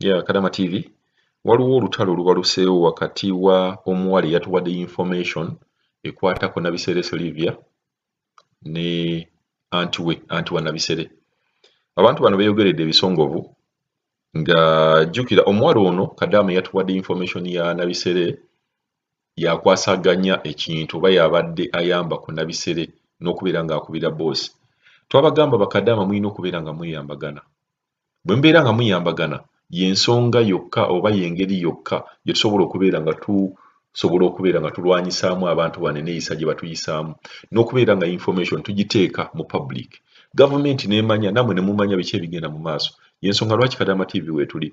Yeah, Kadama TV. Waliwo olutalo olubaluseewo wakati wa omuwala eyatuwadde information ekwata ku Nabisere Sylvia ne anti we, anti wa Nabisere. Abantu bano beeyogeredde ebisongovu nga jjukira omuwala ono Kadaama eyatuwadde information ya Nabisere yakwasaganya ekintu oba yabadde ayamba ku Nabisere n'okubeera ng'akubira bboosi. Twabagamba bakadaama mulina okubeera nga mweyambagana. Bwe mubeera nga muyambagana y'ensonga yokka oba y'engeri yokka gye tusobola okubeera nga tusobola okubeera nga tulwanyisaamu abantu bano enneeyisa gye batuyisaamu n'okubeera nga information tugiteeka mu public. Gavumenti n'emanya nammwe ne mumanya biki ebigenda mu maaso. Y'ensonga lwaki Kadaama TV weetuli.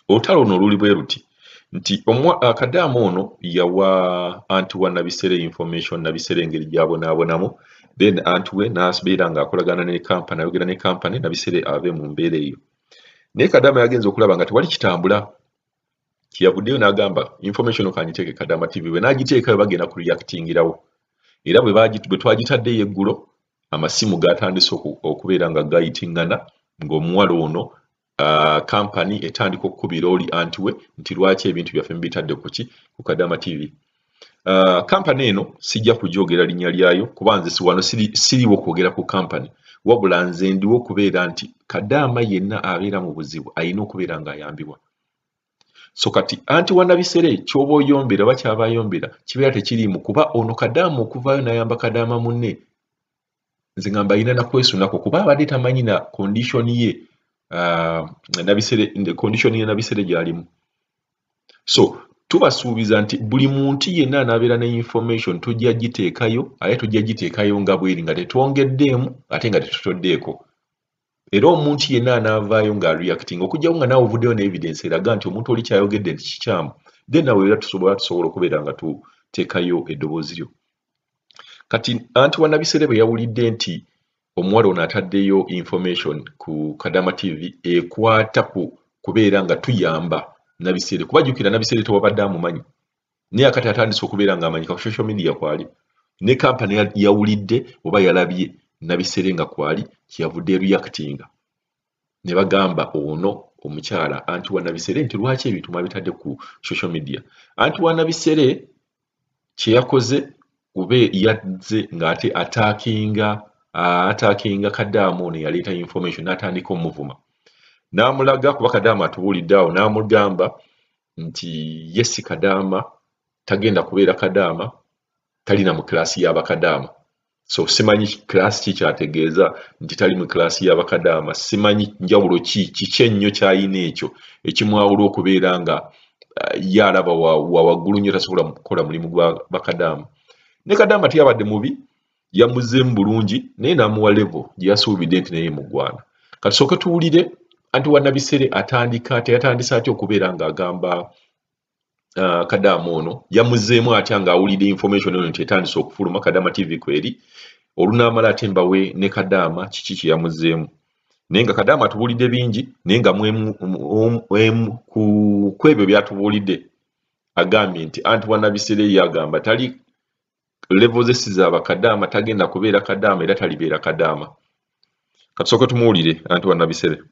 Olutalo luno luli bwe luti nti Kadaama ono yawa anti wa Nabisere information, Nabisere engeri gy'abonaabonamu, then anti we n'abeera ng'akolagana ne kampani, ayogera ne kampani Nabisere ave mu mbeera eyo. Naye Kadaama yagenze okulaba nga tewali kitambula, kyeyavuddeyo n'agamba information kangiteeke Kadaama TV, bwe n'agiteekayo bagenda ku reactingirawo. Era bwe twagitaddeyo eggulo, amasimu gaatandise okubeera nga gayitiŋŋana ng'omuwala ono kampani etandika okukubira oli anti we nti lwaki ebintu byaffe mubitadde ku ki ku Kadaama TV. Kampani eno sijja kugyogera linnya lyayo kuba nze wano siriiwo kwogera ku kampani, wabula nze ndiwo okubeera nti Kadaama yenna abeera mu buzibu alina okubeera ng'ayambibwa. So kati anti wa Nabisere ky'oba oyombera oba ky'aba ayombera kibeera tekiriimu kuba ono Kadaama okuvaayo n'ayamba Kadaama munne nze ngamba alina na kwesunako kuba abadde tamanyi na condition ye Nabisere, condition ye Nabisere gy'alimu. So tubasuubiza nti buli muntu yenna anaabeera ne information tujja giteekayo, ate tujja giteekayo nga bw'eri nga tetwongeddeemu ate nga tetutoddeeko. Era omuntu yenna anaavaayo nga reacting okuggyako nga naawe ovuddeyo ne evidence eraga nti omuntu oli kyayogedde nti kikyamu, then nawe era tusobola okubeera nga tuteekayo eddoboozi lyo. Kati anti wa Nabisere bwe yawulidde nti omuwala ono ataddeyo information ku Kadama TV ekwata ku kubeera nga tuyamba Nabisere, kuba jjukira Nabisere tewabadde amumanyi, naye akati atandise okubeera ng'amanyika ku social media kwali ne kampani yawulidde oba yalabye Nabisere nga kwali, kyeyavudde reactinga ne bagamba ono omukyala anti wa Nabisere nti lwaki ebintu mwabitadde ku social media. Anti wa Nabisere kye yakoze kube yazze ng'ate attackinga Kadaama ono eyaleeta information n'atandika omuvuma n'amulaga kuba Kadaama atubuulidde awo n'amugamba nti ye si Kadaama, tagenda kubeera Kadaama, talina mu class y'abakadaama. So simanyi class ki kyategeeza nti tali mu class y'abakadaama, simanyi njawulo ki kiki ennyo ky'ayina ekyo ekimwawula okubeera nga ye alaba wa waggulu nnyo tasobola kukola mulimu gwa bakadaama. Ne Kadaama teyabadde mubi, yamuzzeemu bulungi naye n'amuwa level gye yasuubidde nti naye mugwana. Kati tusooke tuwulire anti wa Nabisere atandika atya, yatandise atya okubeera ng'agamba Kadaama ono, yamuzzeemu atya ng'awulidde information eno nti etandise okufuluma Kadaama TV kweri. Olunaamala ate mbawe ne Kadaama kiki kye yamuzzeemu. Naye nga Kadaama atubuulidde bingi, naye nga ku ebyo by'atubuulidde agambye nti anti wa Nabisere ye agamba tali level ze si za bakadaama, tagenda kubeera Kadaama era talibeera Kadaama. Katusooke tumuwulire anti wa Nabisere.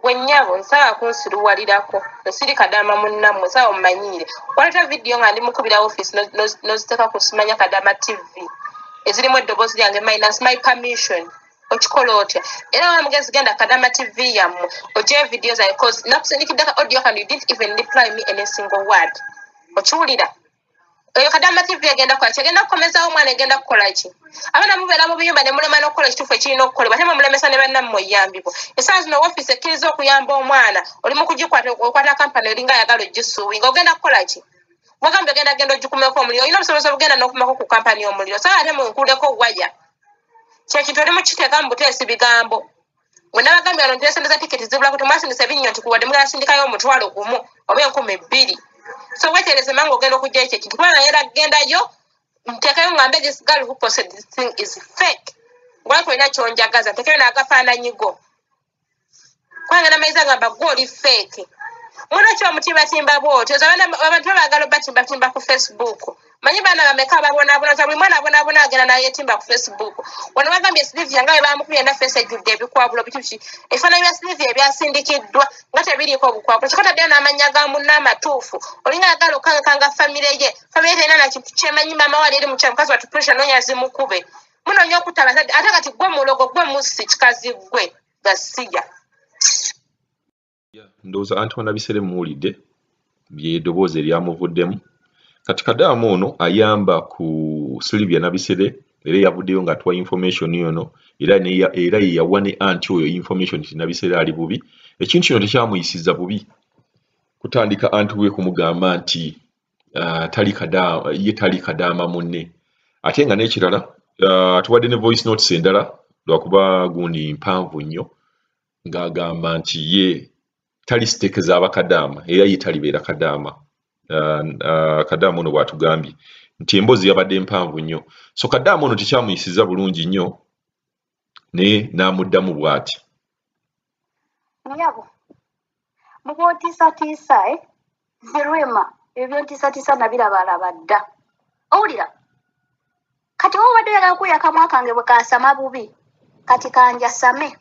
Gwe nnyabo nsaba kunsiruwalirako nsiri Kadaama munnammwe, nsaba mumanyiire waleeta vidiyo nga ndi mukubira ofiisi n'oziteeka ku simanya Kadaama TV ezirimu eddoboozi lyange minus my permission. Okikola otya? Era wa mugezi genda Kadaama TV yammwe ogyeyo vidiyo zange cause nakusindikidde ka audio kano, you didn't even reply me any single word. Okiwulira? Eyo Kadaama TV egenda kukola ki? Egenda kukomezawo omwana? Egenda kukola ki? Abaana mubeera mu biyumba ne mulema n'okukola ekituufu ekirina okukolebwa, ate mwemulemesa ne bannammwe oyambibwa. Essaawa zino woofiisi ekkiriza okuyamba omwana oli mu kugikwata, okwata kampani olinga ayagala ogisuuwinga. Ogenda kukola ki? Wagambye ogenda genda ogikumeko omuliro, olina obusobozi obugenda n'okumako ku kampani omuliro? Sawa ate munkuleko waya kyekintu oli mukiteeka mu buteesi bigambo. Bwe nabagambye wano nti esente za tiketi zibulako, temwasindisa ebinnyo nti kuwadde mugenda sindikayo 10,000 oba 2,000. So wetereze mangu ogenda okugyayo ekyo ekintu kubanga era gendayo nteekayo ngambe this girl who posted this thing is fake. Lwaki olina kyonjagaza nteekayo n'agafaananyi go kubanga namayiza agamba gwe oli fake. Muno ki omutimbatimba bw'otyo? Abantu baagala obatimbatimba ku Facebook. Manyi baana bameka ababonaabona? Buli mwana abonaabona agenda nayetimba ku Facebook. Wano bagambye Silivia nga bwe bamukubye na face ejjudde ebikwabulo biki biki. Ebifaananyi bya Silivia ebyasindikiddwa nga tebiriiko obukwabulo, kyokka taddeyo n'amannya ga munne amatuufu. Olinga ayagala okukangakanga famire ye. Famire terina na kintu kyemanyi. Maama wali eri mukyalo, mukazi wattu pressure noonya zimukube. Munoonya okutta abazadde, ate kati gwe mulogo, gwe mussi, kikazi gwe gasiya. Ndowooza anti Nabisere muwulidde lye ddoboozi eryamuvuddemu. Kati Kadaama ono ayamba ku Sylvia Nabisere era yavuddeyo ng'atuwa information ono, era era ye yawa ne anti oyo information nti Nabisere ali bubi. Ekintu kino tekyamuyisiza bubi kutandika anti we kumugamba nti tali kadaama, ye tali kadaama munne. Ate nga n'ekirala atuwadde ne voice notes endala, lwakuba gundi mpanvu nnyo, ng'agamba nti ye tali siteeke z'abakadaama era ye talibeera kadaama. Kadaama ono bw'atugambye nti emboozi yabadde mpanvu nnyo, so kadaama ono tekyamuyisiza bulungi nnyo, naye n'amuddamu bw'ati. Nyabo, mubwotiisatiisa eh? Nze Rwema ebyo byontiisatiisa nabirabalaba dda. Owulira kati oba obadde oyagala kuwulira kamwa kange bwe kaasama bubi, kati kanjasame.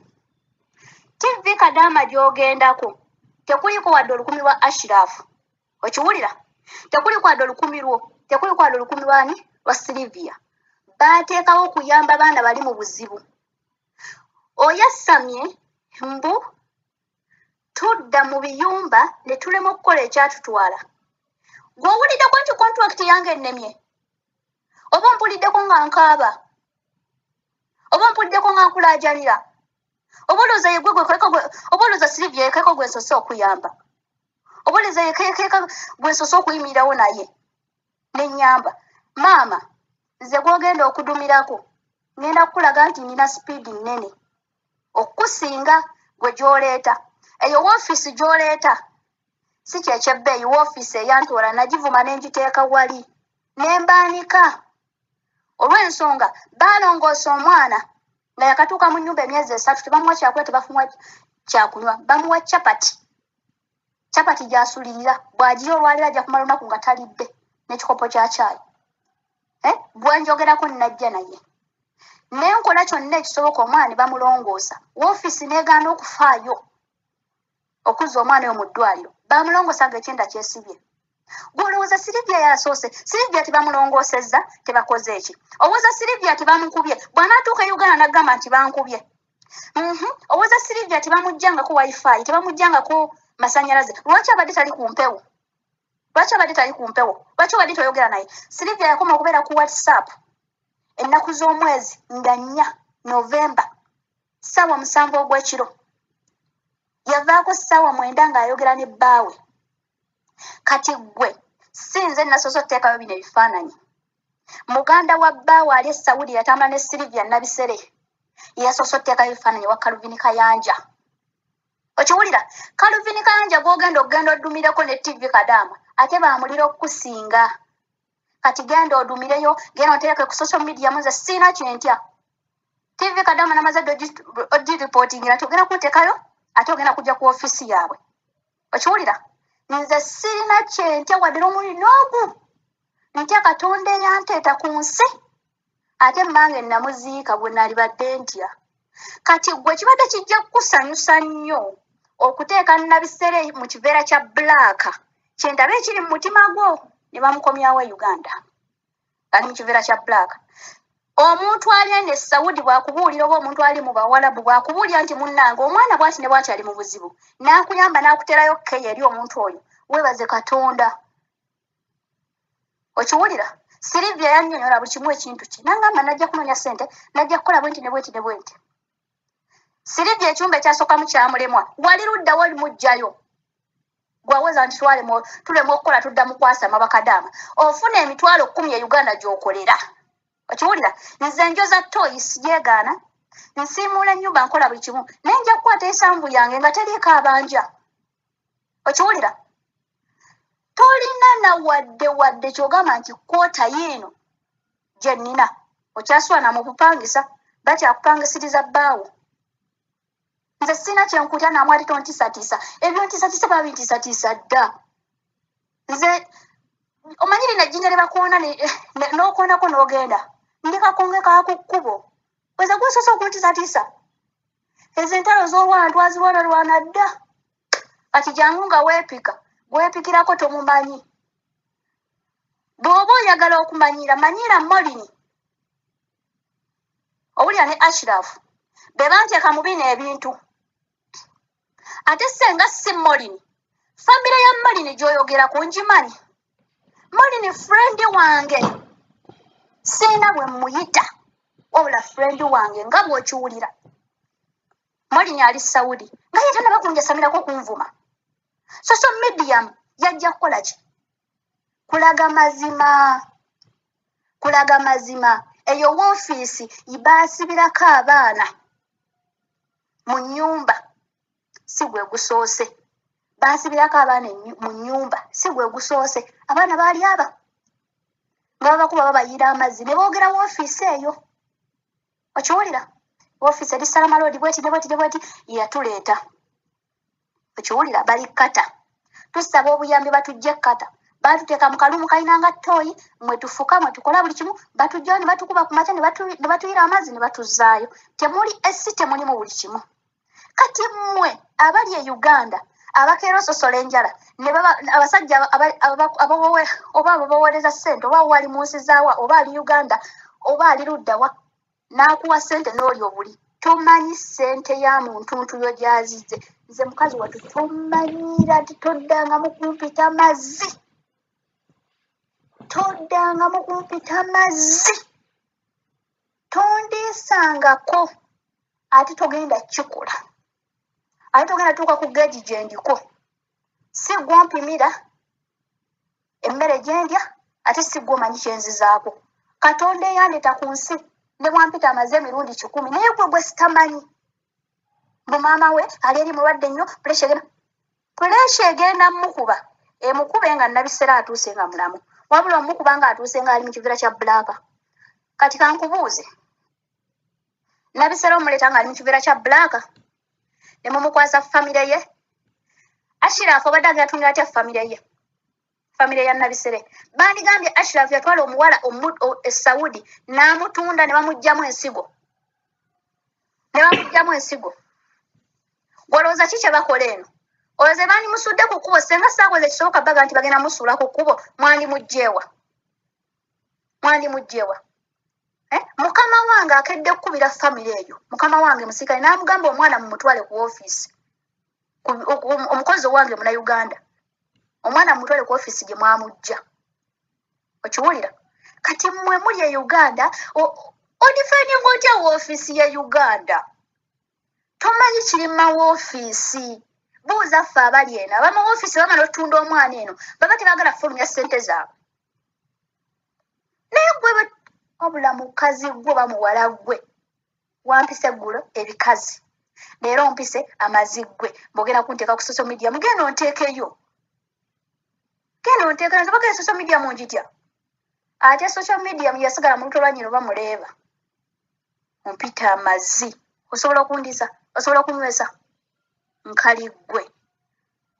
TV Kadaama gy'ogendako tekuliko wadde 1000 lwa Ashiraf. Okiwulira? Tekuliko wadde 1000 lwo, tekuliko wadde 1000 lwani, lwa Silivia. Baateekawo okuyamba baana bali mu buzibu. Oyasamye mbu tudda mu biyumba ne tulema okukola ekyatutwala. Gwe owuliddeko nti contract yange ennemye? Oba ompuliddeko nga nkaaba? Oba ompuliddeko nga nkulaajanira? Oba olowooza yegwe oba olowooza Silivia yekeko gwe nsoose okuyamba? Oba olowooza yekeka gwe nsoose okuyimirirawo naye nenyamba? Maama, nze gwogenda okudumirako ngenda kukulaga nti nina sipiidi nnene okukusinga gwe gy'oleeta. Eyo woofiisi gy'oleeta si kyekyebbeeyi. Woofiisi eyantwala nagivuma ne ngiteeka wali ne mbaanika olw'ensonga baalongoosa omwana nga yakatuuka mu nnyumba emyezi 3, tebamuwa kyakulya, tebamuwa kyakunywa, bamuwa capati. Capati gy'asulirira bw'agirya olwaliro ajja kumala olunaku nga talidde n'ekikopo kya caayi. Eh, gwenjogerako najja naye nenkola kyonna ekisoboka omwana ne bamulongoosa. Woofiisi n'egaana okufaayo okuzza omwana oyo mu ddwaliro. Bamulongoosa nga ekyenda kyesibye. Gwolowooza Silivia yasoose? Silivia tebamulongoosezza, tebakoze eki? Owooza Silivia tebamukubye? Bw'anaatuuka e Uganda n'agamba nti bankubye. Owooza Silivia tebamuggyangako wifi, tebamuggyangako masanyalaze? Lwaki abadde tali ku mpewo? Lwaki abadde tali ku mpewo? Lwaki obadde toyogera naye? Silivia yakoma okubeera ku WhatsApp ennaku z'omwezi nga 4 Novemba, ssaawa 7 ogw'ekiro. Yavaako ssaawa 9 ng'ayogera ne bbaawe. Kati ggwe, si nze nasoose otuteekayo bino ebifaananyi. Muganda wa bbaawe ali e Saudi yatambula ne Silivia Nabisere yasoose otuteekayo ebifaananyi wa Calvin Kayanja. Okiwulira? Calvin Kayanja gw'ogenda okugenda oddumireko ne TV Kadaama, ate baamulira okukusinga. Kati genda odumireyo, genda onteeke ku social media, muze siina kyentya. TV Kadaama namaze dde ogiripootingira nti ogenda kunteekayo, ate ogenda kujja ku ofiisi yaabwe. Okiwulira? Nze sirina kyentya wadde n'omuli n'ogu. Ntya Katonda eyanteeta ku nsi, ate mmange namuziika, gwe nalibadde ntya. Kati gwe kibadde kijja kukusanyusa nnyo okuteeka Nabisere mu kiveera kya black, kyendaba ekiri mu mutima gwo, ne bamukomyawo e Uganda ali mu kiveera kya black. Omuntu ali eno e Saudi bw'akubuulira, oba omuntu ali mu Bawalabu bw'akubuulira nti munnange omwana bw'ati ne bw'ati ali mu buzibu, n'akuyamba n'akuterayo keya eri omuntu oyo, weebaze Katonda. Okiwulira? Silivia yannyonnyola buli kimu ekintu kye, nangamba najja kunoonya ssente, najja kukola bwenti ne bwenti ne bwenti. Silivia ekyumba ekyasookamu kyamulemwa, wali luddawo muggyayo gwaweza nti tulemu okukola, tudda mu kwasama bakadaama. Ofuna 100,000 e Uganda gy'okolera. Okiwulira? Nze njoza toyi, sijeegaana, nsiimuula ennyumba, nkola buli kimu, naye nja kukwata ensanvu yange nga teriiko abanja. Okiwulira? Tolina na wadde wadde kyogamba nti kwota yiino gye nnina. Okyaswana mu bupangisa, bakyakupangisiriza bbaawo. Nze sirina kyenkutya namu ate tontiisatiisa. Ebyontiisatiisa babintiisatiisa dda. Nze omanyi lino ejjinja lye bakoona n'okoonako n'ogenda. Ndi kakonge ka ku kkubo. Weze gwosoose okuntiisatiisa. Ezo entalo z'olwana twazirwanalwana dda. Kati jangu nga weepika, gwepikirako tomumanyi. Bw'oba oyagala okumanyiira, manyiira Molini. Owulira ne Ashraf. Be banteeka mu bino ebintu. Ate senga si Molini. Famire ya Molini gy'oyogerako ngimanyi. Molini friend wange. Sirina bwe mmuyita. Wabula friend wange nga bw'okiwulira. Molini ali Saudi. Nga ye tannaba kunjasamirako kunvuma. Social media yajja kukola ki? Kulaga mazima. Kulaga mazima. Eyo woofiisi baasibirako abaana mu nnyumba si gwe gusoose. Baasibirako abaana mu nnyumba si gwe gusoose. Abaana baali aba nga babakuba babayiira amazzi ne boogera woofiisi eyo. Okiwulira? Woofiisi eri Salama Road bweti ne bweti ne bweti yatuleeta. Okiwulira? Bali Kata. Tusaba obuyambi batujje Kata. Batuteeka mu kalumu kalina nga ttooyi mwe tufuka mwe tukola buli kimu batujjayo ne batukuba ku makya ne batuyira amazzi ne batuzzaayo. Temuli essi temulimu buli kimu. Kati mmwe abali e Uganda abakeera ososola enjala ne baba abasajja oba ababaweereza ssente oba wali mu nsi zaawa oba ali Uganda oba ali ludda wa n'akuwa ssente n'olya obuli tomanyi ssente ya muntu ntuyo gy'azizze. Nze mukazi wattu tomanyiira nti toddangamu kumpita mazzi. Toddangamu kumpita mazzi. Tondiisangako ate togenda kukikola. Ate togenda tuuka ku geegi gye ndiko. Si ggwe ompimira emmere gye ndya ate si ggwe omanyi kye nzizaako. Katonda eyandeeta ku nsi ne bw'ampita amaze emirundi kikumi naye ggwe gwe sitamanyi. Mbu maama we ali eri mulwadde nnyo puleesha egenda puleesha egenda mmukuba emukube nga Nabisera atuuse nga mulamu wabula omukuba ng'atuuse ng'ali mu kiveera kya bbulaaka. Kati kankubuuze Nabisera omuleeta ng'ali mu kiveera kya bbulaaka ne mumukwasa famire ye. Ashiraf obadde agenda tundira atya famire ye? Famire ya Nabisere. Bandigambye Ashraf yatwala omuwala e Saudi n'amutunda ne bamuggyamu ensigo. Ne bamuggyamu ensigo. Gw'olowooza ki kye bakola eno? Olowooza bandimusudde ku kkubo senga saakoze ekisoboka baga nti bagenda musuula ku kkubo mwandimuggyeewa? Mwandimuggyeewa? Eh? Mukama wange akedde kukubira famire eyo. Mukama wange musirikale n'amugamba omwana mumutwale ku ofiisi. Omukozi owange Munnayuganda. Omwana mumutwale ku ofiisi gye mwamujja. Okiwulira? Kati mmwe muli e Uganda, odifendinga otya woofiisi ye Uganda? Tomanyi kiri mu mawoofiisi. Buuza ffe abali eno. Abamawoofiisi bamala otunda omwana eno, baba tebaagala kufulumya ssente zaabwe. Naye ggwe wabula mukazi ggwe oba muwala ggwe wampise eggulo ebikazi. Leero ompise amazi ggwe. Bw'ogenda kunteeka ku social media, mugenda onteekeyo. Genda onteekeyo, nze bagenda social media mungitya. Ate social media yasigala mu luto lwa nnyina oba muleeba. Ompita amazzi. Osobola okundiisa? Osobola okunywesa? Nkali ggwe.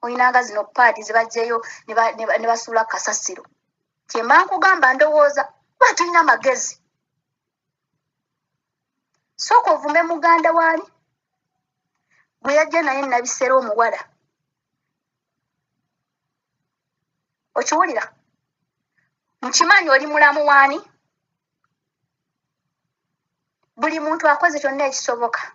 Olinanga zino paadi ze baggyeyo ne basuula kasasiro. Kye mba nkugamba ndowooza kuba tulina amagezi. Sooka ovume muganda waani gwe yajja naye Nabisera omuwala. Okiwulira? Nkimanyi oli mulamu waani? Buli muntu akoze kyonna ekisoboka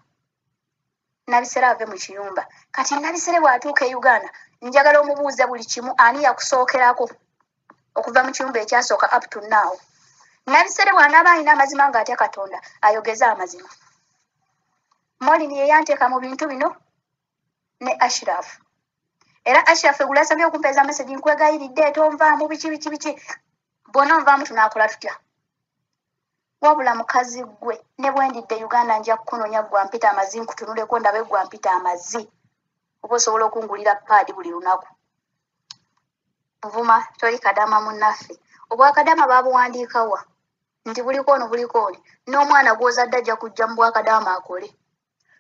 Nabisera ave mu kiyumba. Kati Nabisere bw'atuuka e Uganda njagala omubuuze buli kimu ani yakusookerako okuva mu kiyumba ekyasooka up to now. Nabisere bw'anaaba alina amazima ng'atya Katonda ayogeze amazima. Molini ye yanteeka mu bintu bino ne Ashraf. Era Ashraf eggulo yasabye okumpeeza message nkwegayiridde tonvaamu biki biki biki. Bw'ononvaamu tunaakola tutya? Wabula mukazi ggwe ne bwe ndidde Uganda nja kukunoonya ggwe ampita amazzi nkutunuleko ndabe ggwe ampita amazzi. Oba osobola okungulira paadi buli lunaku. Nvuma toli kadama munnaffe. Obwakadama baabuwandiika wa? Nti buliko ono buliko oli. N'omwana gw'ozadde ajja kujja mu bwakadama akole.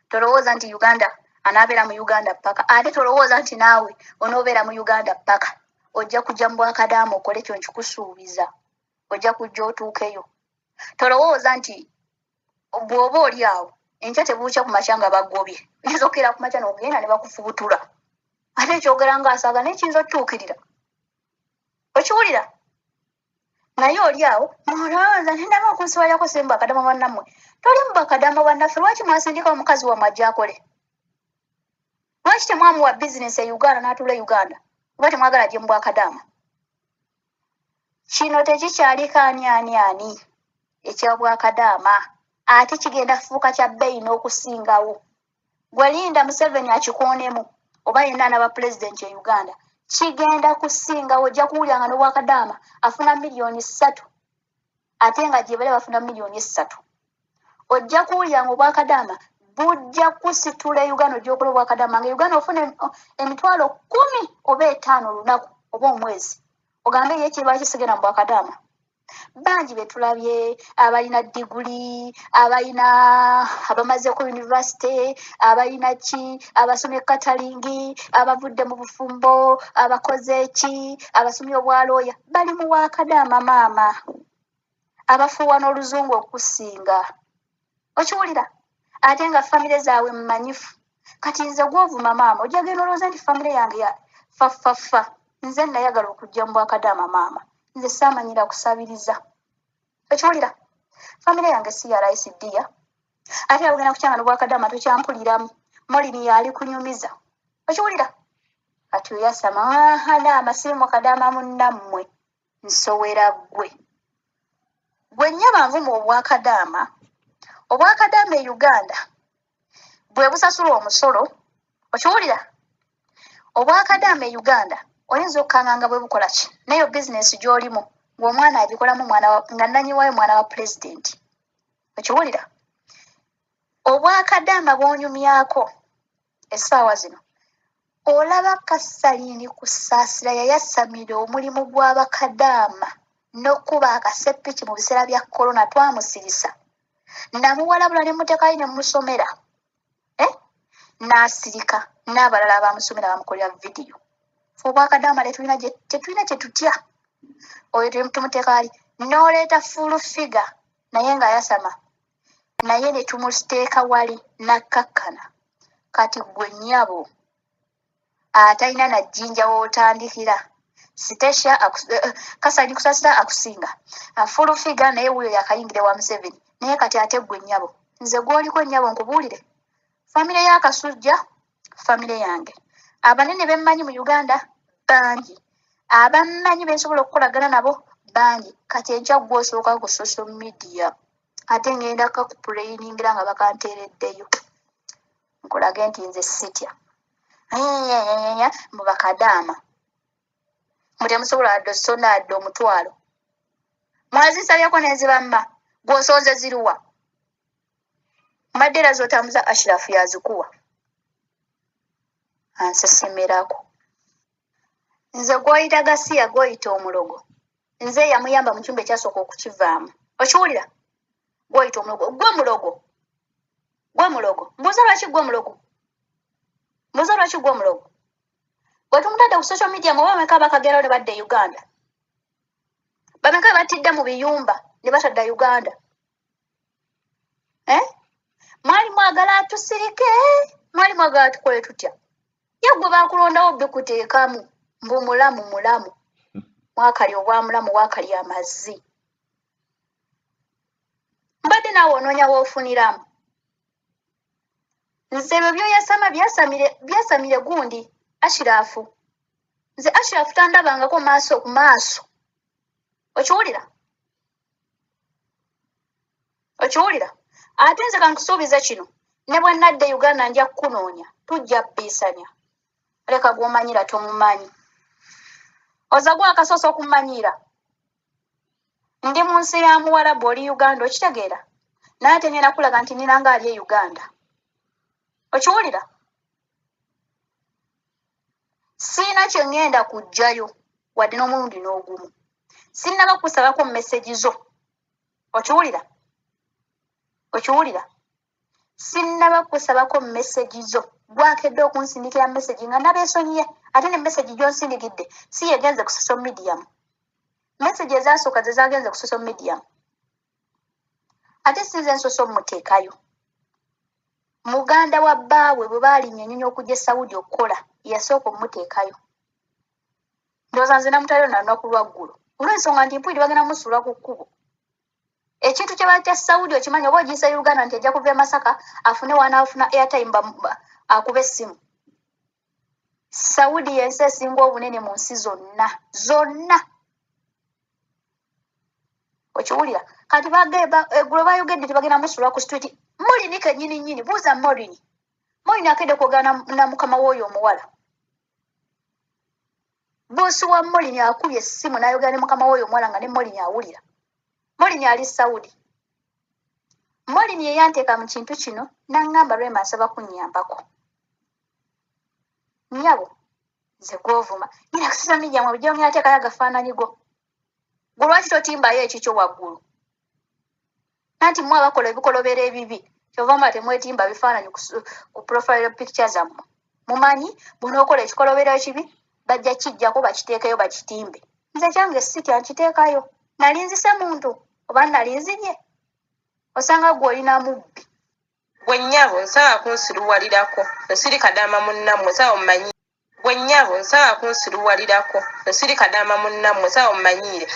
Tolowooza nti Uganda Anaabeera mu Uganda paka. Ate tolowooza nti naawe onoobeera mu Uganda paka. Ojja kujja mu bwakadaama okole kyo nkikusuubiza. Ojja kujja otuukeyo. Tolowooza nti bw'oba oli awo enkya tebuukya ku makya nga bagobye. Oyinza okukeera ku makya n'ogenda ne bakufubutula. Ate ekyogera ng'asaaga naye kiyinza otutuukirira. Okiwulira? Naye oli awo mulowooza nendaba okunsibalako si mubakadama bannammwe. Toli mubakadama bannaffe lwaki mwasindika omukazi wammwe ajja akole? Lwaki temwamuwa bizinesi e Uganda n'atuula e Uganda? Oba temwagala gye mu bwakadaama? Kino tekikyaliko ani ani ani eky'obwakadaama ate kigenda kufuuka kya bbeeyi n'okusingawo. Gwe linda Museveni akikoonemu oba yenna anaba pulezidenti e Uganda kigenda kusingawo ojja kuwulira nga n'obwakadaama afuna 3 million ate nga gye bali bafuna 3 million. Ojja kuwulira nga obwakadaama bujja kusitula e Uganda ojja okola obwakadaama nga Uganda ofuna 10,000 oba 5 olunaku oba omwezi ogambe ye kirwaki sigenda mu bwakadaama. Bangi be tulabye abalina diguli abalina abamazeeko yunivasite abalina ki abasomye catering abavudde mu bufumbo abakoze ki abasomye obwalooya bali mu bwakadaama maama abafuuwa n'oluzungu okusinga okiwulira ate nga famire zaabwe mmanyifu kati nze gw'ovuma maama ojja genda olowooza nti famire yange ya fa nze nayagala okujja mu bwakadaama maama nze saamanyira kusabiriza okiwulira famire yange si ya rice dear ate ogenda kukyanga n'obwakadaama tokyampuliramu molini yaali kunyumiza okiwulira kati oyasama ahadaama sirimu kadaama munnammwe nsowera ggwe gwe nnyaba nvuma obwakadaama obwakadaama e Uganda bwe busasula omusolo okiwulira obwakadaama e Uganda oyinza okukanga nga bwe bukola ki nayo bizinesi gy'olimu ng'omwana agikolamu mwana nga nnanyiwayo mwana wa pulezidenti okiwulira obwakadaama bw'onyumyako essaawa zino olaba Kasalini Kusaasira yayasamira omulimu gw'abakadaama n'okkuba akaseppiki mu biseera bya korona twamusirisa namuwalabula ne muteekayo ne musomera eh? N'asirika n'abalala abamusomera bamukolera vidiyo fe obwakadaama tetulina kye tutya oyo tumuteeka ali n'oleeta Full Figure naye ng'ayasama naye ne tumuteeka wali nakkakkana kati ggwe nnyabo atalina na jjinja w'otandikira Sitesha Kasali Kusasira akusinga Full Figure naye wuuyo yakayingira wa Museveni naye kati ate ggwe nnyabo nze gw'oliko nnyabo nkubuulire famire y'Akasujja famire yange abanene bemmanyi mu Uganda bangi abammanyi bensobola okukolagana nabo bangi kati enkya gw'osooka ku social media ate ngenda kakupuleyingira nga bakanteereddeyo nkulage nti nze sitya mu bakadaama mwe temusobola wadde osonda wadde omutwalo mwazisabyeko nezibamma gw'osonze ziruwa mbadde era z'otambuza Ashirafu yazikuwa ansesemerako nze gw'oyita gasiya gw'oyita omulogo nze yamuyamba mu kyumba ekyasooka okukivaamu okiwulira gw'oyita omulogo gwe mulogo gwe mulogo mbuuza lwaki gwe mulogo mbuuza lwaki gwe mulogo bwe tumutadde ku social media mwe bameka bakagerawo ne badda e Uganda bameka batidde mu biyumba ne batadda Uganda eh? Mwali mwagala tusirike mwali mwagala tukole tutya ye gwe bakulondawo bikuteekamu mbu mulamu mulamu mwakali obwamulamu wakali amazzi mbadde naawe onoonya woofuniramu nze ebyo byoyasama byasamire byasamire gundi Ashirafu nze Ashirafu tandabangako maaso ku maaso okiwulira okiwulira ate nze kankusuubiza kino ne bwe nadda e Uganda nja kukunoonya tujja bbiisanya leka gw'omanyira tomumanyi oza gwakasoosa okumanyira ndi mu nsi ya muwarabu oli Uganda okitegeera naye ate ngenda kulaga nti nina nga ali e Uganda okiwulira siina kye ŋŋenda kuggyayo wadde n'omulundi n'ogumu sinnaba kusabako message zo okiwulira okiwulira. Sinnaba kusabako message zo, gwakedde okunsindikira message nga nabeesonyiye. Ate ne message gy'onsindikidde si yegenze ku social media. Message ezasooka ze zagenze ku social media, ate sinze nsoose omuteekayo. Muganda wa bbaawe bwe baalinnya ennyonyi okujja e Saudi okukola, yasooka omuteekayo. Ndowooza nze namutwaliro na lunaku lwaggulo, olw'ensonga nti mpulire bagenda musuula ku kkubo. Ekintu kye bayita Saudi okimanyi, oba ogiyisa Uganda nti ajja kuva e Masaka afune wanaafuna airtime akuba essimu. Saudi y'ensi esinga obunene mu nsi zonna zonna, okiwulira? Kati eggulo bayogedde tebagenda musuula ku street. Morini kennyini nnyini, buuza Morini. Morini akedde kwogera na mukama w'oyo omuwala. Boosi wa Morini akubye essimu n'ayogera ne mukama w'oyo omuwala nga ne Morini awulira. Morini ali Saudi. Morini yeyanteeka mu kintu kino n'aŋŋamba, "Rema, nsaba kunnyambako." Nnyabo, nze gw'ovuma nyina ku social media mwe bujja ngenda teekayo agafaananyi go. Gwe lwaki totimbayo ekikyo waggulu? Anti mmwe abakola ebikolobero ebibi, kyova mba temwetimba bifaananyi ku profile picture zammwe. Mumanyi bw'onookola ekikolobero ekibi, bajja kijjako bakiteekeyo bakitimbe. Nze kyange sitya, nkiteekayo. Nali nzise muntu oba nali nzibye? Osanga gwe olina mubbi. Gwe nnyabo, nsaba kunsiruwalirako, nsiri kadaama munnammwe, nsaba mumanyi. Gwe nnyabo, nsaba kunsiruwalirako, nsiri kadaama munnammwe, nsaba mumanyiire.